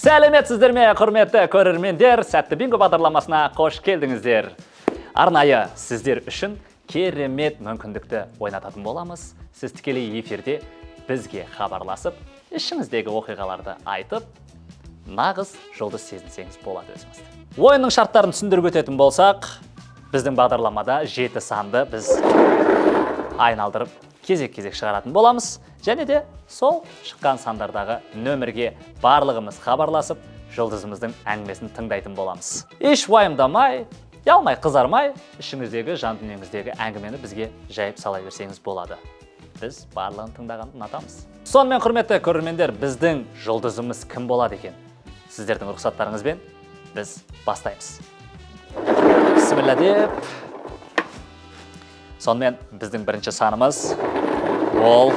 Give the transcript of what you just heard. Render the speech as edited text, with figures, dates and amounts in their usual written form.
Сәлеметсіздер ме, құрметті көрермендер! «Сәтті бинго» бағдарламасына қош келдіңіздер. Арнайы сіздер үшін керемет мүмкіндікті ойнататын боламыз. Сіз тікелей эфирде бізге хабарласып, ішіңіздегі оқиғаларды айтып, нағыз жұлдыз сезінсеңіз болады өзіңізді. Ойынның шарттарын түсіндіріп өтетін болсақ, біздің бағдарламада жеті санды біз айналдырып, кезек-кезек шығаратын боламыз және де сол шыққан сандардағы нөмірге барлығымыз хабарласып, жұлдызымыздың әңгімесін тыңдайтын боламыз. Еш уайымдамай, ұялмай, қызармай, ішіңіздегі, жан дүниеңіздегі әңгімені бізге жайып сала берсеңіз болады. Біз барлығын тыңдағанды ұнатамыз. Сонымен, құрметті көрермендер, біздің жұлдызымыз кім болады екен? Сіздердің рұқсаттарыңызбен біз бастаймыз. Бісміллә деп. Сонымен, біздің бірінші санымыз ол